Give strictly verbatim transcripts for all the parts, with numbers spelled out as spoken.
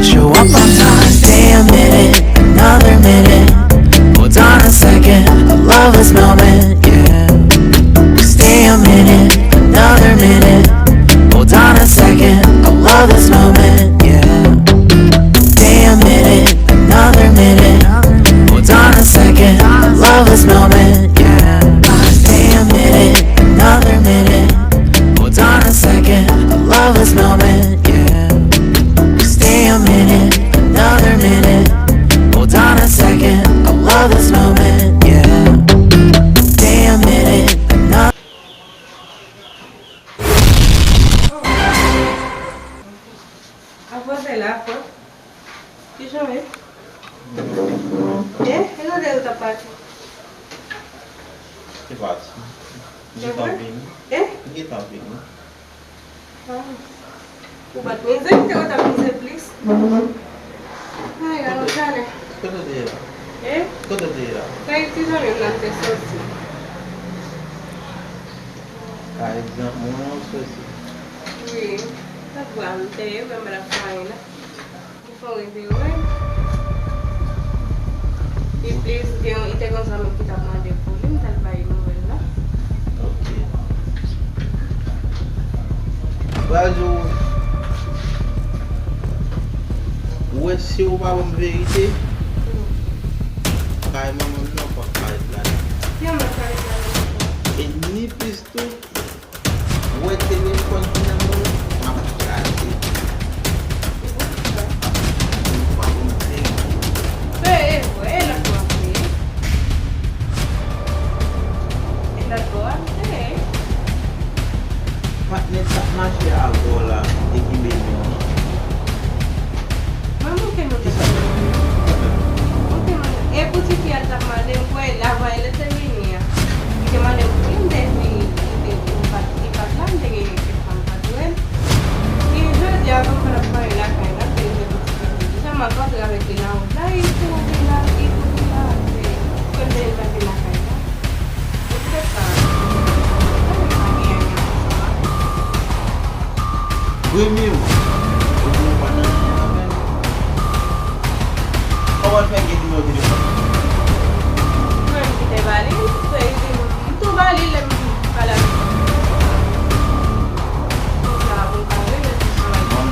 Show up on time. Stay a minute, another minute. Hold on a second, I love this moment, yeah. Stay a minute, another minute. Hold on a second, I love this moment, yeah. Stay a minute, another minute. Hold on a second, I love this moment, yeah. Stay a minute, another minute. Hold on a second, I love this moment, yeah. Stay a minute, another minute. Hold on a second, I love this moment, yeah. Stay a minute, another Apre fè la, frè. Ki jan w ye? Eh, e lè ou t ap pati? Te pati. M gentan vini. Eh? M gentan vini. Ah. Ou pa t mize, m te wè w t ap mize plis. Ay, alò, talè. Kote w te ye la? Eh? Kote w te ye la? Kay ti zanmi m nan m te soti. Kay zanmi w soti? Wi. Lòt bwa m te ye, men m pa t ap fè anyen la. Li fè w reve wi. Li plis gen, li te gen yon zanmi ki t ap mande pou li, m t al bay nouvèl la. Ok. Baz ou, ou wè si ou pa ban m verite, kay manman m nan p ap parèt la. Kiyè m ap parèt la? E ni plis tou, ou wè telefòn ki nan men w, m ap kraze. E poukisa? Ou pa konn verite. E, e, e lòt bò a vre. E lòt bò a vre. Patnè, sa k mache avè w la, e ki bezwen w? Mwen manke nou. Kisa? Manke nou. E pou ti fi a t ap mande m, kwè, avan lè te vini a. Li te mande m pou li, m te di li te, li pa t, li pa t la, m te gen kèk fwa m pa t wè l. E jodi a, kòm pa t ap fè anyen lakay la, m te rive pou ti fi a. Sèlman m antre avèk li nan wout la, e li te ouvri la, li te ouvri la, se, kòm te vin lakay la. Premyèman, ou di ou pa nan chita menm. Kòman l fè gen nimewo telefòn ou? Mwen, m kite ba li, m tou ba li lè m pale avèk li. Konsa, pou m ka rele sou travay. Bon,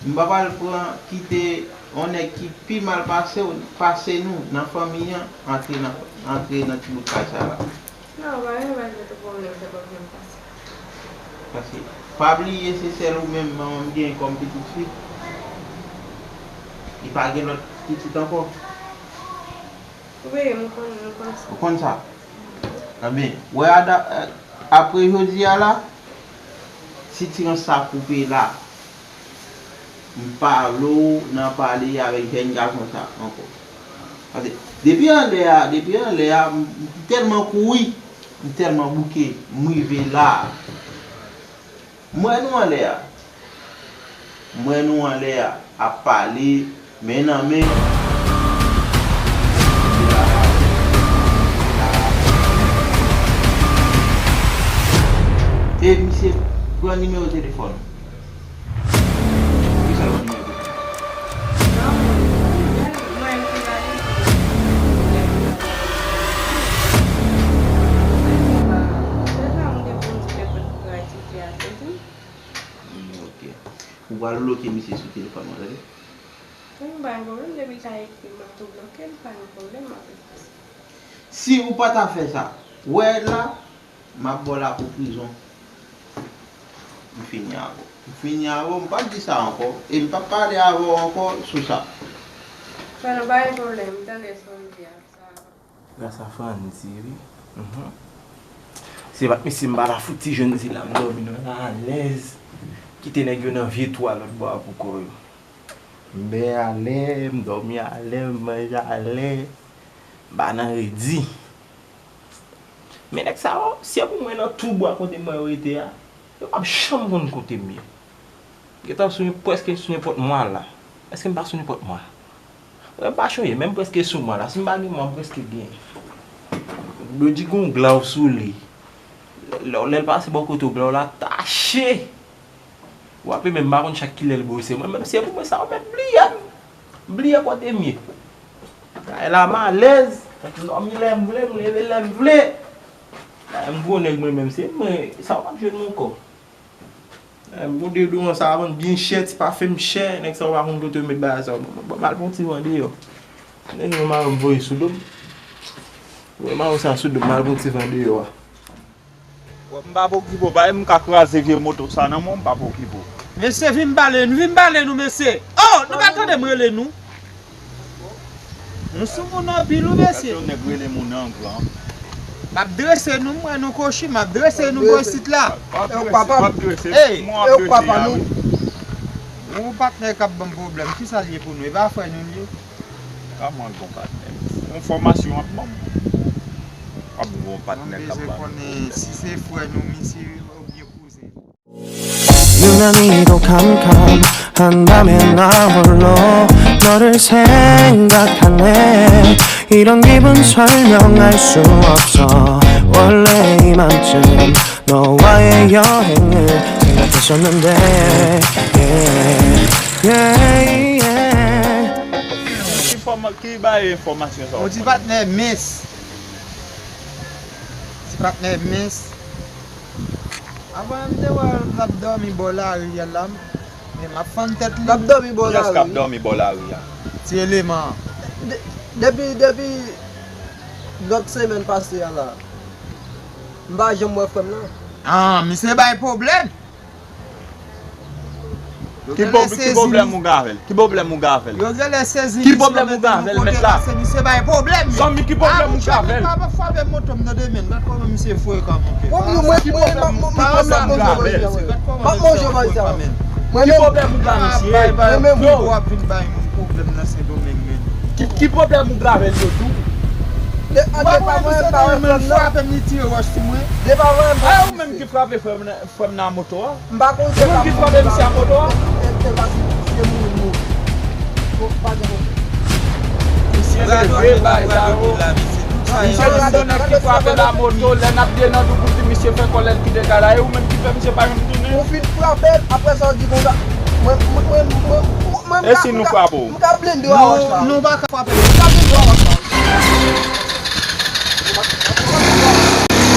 m pa pral pran, kite yon nèg ki pi mal pase w, pase nou nan fanmi an, antre nan, antre nan ti bout kay sa la. Non, pa gen, pa gen pwoblèm, se pa pwoblèm pase. Paske, pa bliye, se sèl ou menm manman m gen kòm pitit fi. Li pa gen lòt pitit ankò. Wi, m konn, m konn sa. Ou konn sa? Ebyen, wè, ada-, apre jodi a la, sitirans sa koupe la. M pa vle w nan pale avèk jèn gason sa ankò. Paske depi anlè a, depi anlè a, m, m tèlman kouri, m tèlman bouke, m rive la. M wè nou anlè a. M wè nou anlè a, ap pale, men nan men. E misye pran nimewo telefòn. Poukisa l pran nimewo telefòn? Non, mwen, mwen ki ba li. Hmm, ok. Ou pral bloke misye sou telefòn mwen, tande? Wi, m pa gen pwoblèm, depi l ta ekri m, m ap tou bloke l, pa gen pwoblèm, m ap efase. Si ou pa ta fè sa, wè la, m ap ba w lakou prizon. M fini avè w. M fini avè w, m p ap di sa ankò, e m p ap pale avè w ankò sou sa. Frè, nou pa gen pwoblèm, m tande sa w di a, sa. Gras a Frandy, wi. Mhm. Se pa t misye m pa ta fouti jwenn ti la, m dòmi nan alèz. Kite nèg yo nan vye twou a lòt bò a pou kò yo. M bèy alè, m dòmi alè, m manje alè. M pa nan redi. Men nèg sa yo, si se pou mwen nan twou bwa kote mwen yo rete a, yo p ap janm konn kote m ye. Gentan sou, prèske sou nenpòt mwa la. Èske m pa sou nenpòt mwa? Wè, m pa chonje, men m prèske sou mwa la. Si m pa gen mwa, m prèske gen. Yo di gen yon glav sou li. Lè, lè l pase bò kote w, blan w la tache. W ap menm pa konn chak kilè l brose. Mwen menm se pou mwen sa, w mèt bliye m. Bliye kote m ye. Kay la m alèz. M dòmi lè m vle, m leve lè m vle. Kay m gwo nèg mwen menm, se mwen, sa w ap jwenn m ankò. Em, gwo deodorant sa a vann byen chè, ti pafen m chè, nèg sa yo pa konn kote yo met bagay sa yo. Bon, bon, m al pran ti van deyò. Nèg yo mare m voye sou do m. Voye mare sa sou do m, m al pran ti van deyò a. M pa pokipe w, pa m ka kraze vye moto sa nan men w, m pa pokipe w. Mesye, vin pale nou, vin pale nou, mesye. Oh, nou pa tande m rele nou. Nou sou moun anpil wi mesye. Gade yon nèg rele moun an gran. M ap drese nou, m wè nou kochi, m ap drese nou bò isit la. W ap drese, w ap drese. Ey, kòman w ap drese a wi? Yon patnè k ap ban m pwoblèm, kisa l ye pou nou? E pa frè nou l ye? Kòman l gon patnè? Yon fòmasyon w ap ban m. W ap gon patnè k ap ban nou pwoblèm. Si se frè nou misye oubyen kouzen. 유난히도 캄캄한 밤에 나 홀로 너를 생각하네. 이런 기분 설명할 수 없어. 원래 이맘쯤 너와의 여행을 생각했었는데. Yeah, yeah, yeah. Ki fòma-, ki bay enfòmasyon sa w ap mande? Yon ti patnè mens. Ti patnè mens. Avan m te wè l ap dòmi bò lari a la, men m ap fann tèt li. L ap dòmi bò lari. Kiyès k ap dòmi bò lari a? Ti eleman an. De-, depi, depi lòt semèn pase a la, m pa janm wè frè m nan. Ah, misye bay pwoblèm. Ki pwob-, ki pwoblèm ou gen avè l? Ki pwoblèm ou gen avè l? Yo genlè sezi misye, yo mete nou kote pase misye bay pwoblèm. Zanmi, ki pwoblèm ou gen avè l? Ah, monchè, pa frape moto m nan demen. Gad kòman misye frekan, monchè. Ki pwoblèm ou gen avè l? Gad kòman misye frekan, menn. Ki pwoblèm ou gen, mesye? Bay, bay, bay, w ap vin bay moun pwoblèm nan Sendomeng, menn. Ki, ki pwoblèm ou gen avè l, yo tou? Mwen, mwen, misye nan men m frape m, li tire wòch sou mwen. E ou menm ki frape frè m nan, frè m nan moto a? M pa konn se pa moun ki frape misye a moto a. Misye leve bay sa yo. Misye di se nèg ki frape la moto, lè n ap de nan moto, lè n ap de nan doubou di misye fè kòlè l kite kay la. E ou menm ki fè misye pa janm tounen? Ou fin frape l, apre sa w di konsa. Mwen, mwen, mwen, mwen, mwen, mwen, e si nou frape w? M ka blende w a wòch la. Nou pa ka frape l. M ka blende w a wòch la.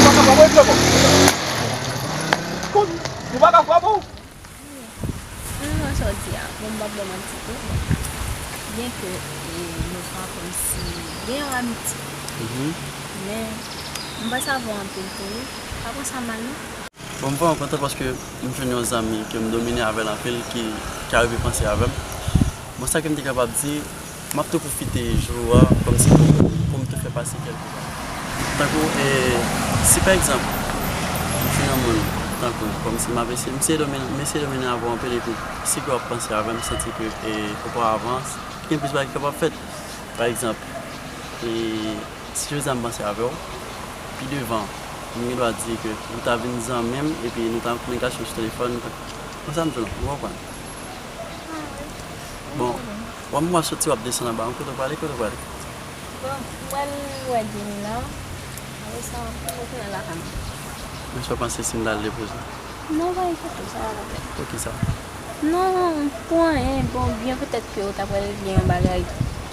Nou pa ka frape w. Kounye, nou pa ka frape w. Mwen wè sa w di a, bon, m p ap ba w manti tou. Byenke, e, nou pa kòmsi gen yon amitye. Mhm. Men, m panse avè w anpil tou, wi. Pa pran sa mal, non. Bon, m vrèman kontan paske m jwenn yon zanmi ke m domine avè l anpil ki, ki arive panse avè m. Bon, sa ke m te kapab di, m ap tou pwofite jou a kòmsi pou, pou m tou fè pase kèlke bagay. Tankou, e, si pa egzanp, m jwenn yon moun, tankou, kòmsi m ap eseye, m eseye domine, m eseye domine avè w anpil epi, si ke w ap panse avè m, m santi ke, e, oparavan, gen plis bagay ki kapab fèt. Pa egzanp, e, si jodi a m panse avè w, pi devan, m gen dwa di ke ou ta vin zanmi m, epi nou ta an kominikasyon sou telefòn, nou ta, konsa m di w, ou konprann? Bon, wè m wè soti w ap desann anba, kote w prale, kote w prale? Bon, m pral wè Jenny la, apre sa, m retounen lakay mwen. Men sa w panse si m ta al depoze w? Non, pa enkyete w, sa pa pwoblèm. Poukisa? Non, pou anyen, bon, byen petèt ke w ta pral gen yon bagay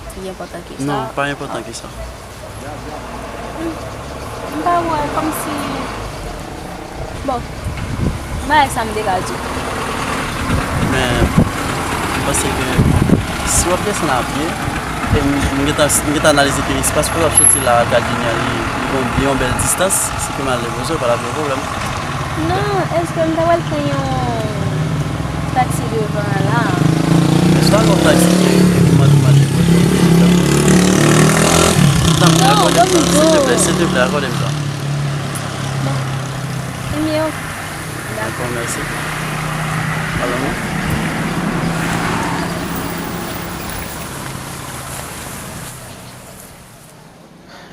pi enpòtan ke sa. Non, pa enpòtan ke sa. M pa wè kòmsi, bon, bagay sa m te ka di w. Men, m panse ke si w ap desann a pye, e m, m gentan, m gentan analize ke espas kote w ap soti la ak Gardenia, li, li gon, li yon bèl distans, si ke m al depoze w, pa t ap gen pwoblèm. Non, èske m ta pral pran yon taksi devan an la? Èske w al pran yon taksi ke, ke m ap, m ap depoze w? Non, akòde m sa, silteplè, silteplè, akòde m sa. Bon, e mye. Dakò, mèsi. Alò, non?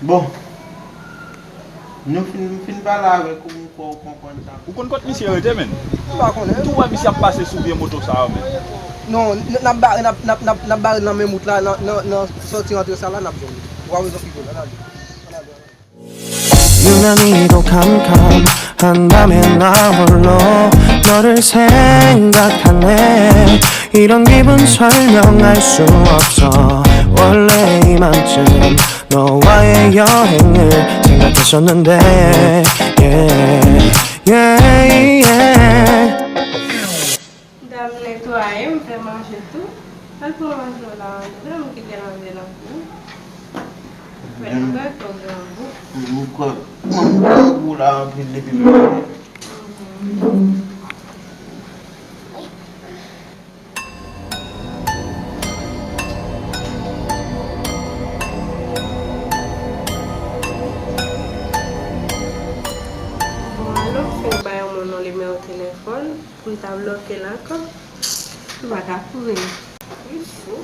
Bon. Nou fin, m fin pale avèk ou, m fè w konprann sa. Ou konn kot misye rete, menn? M pa konnen. Tou wè misye ap pase sou vye moto sa yo, menn. Non, n, n ap bare, n ap, n ap, n ap, n ap bare nan menm wout la, nan, nan, nan sòti rantre sa la, n ap jwenn li. Ou pa bezwen figure, ann ale. Ann ale, ann ale. 유난히도 캄캄한 밤에 나 홀로 너를 생각하네. 이런 기분 설명할 수 없어. 원래 이맘쯤 너와의 여행을 생각했었는데. Yeah, yeah, yeah. M t ap netwaye, m fè manje tou. Al pran manje w la anndan, m kite l anndan nan kou. Fè tout bagay pou grangou. M kwè m grangou la anpil depi m rive. Bon, alò, m fin bay yon moun yon nimewo telefòn pou m ta bloke l ankò. M pa ka kouri. Li fou.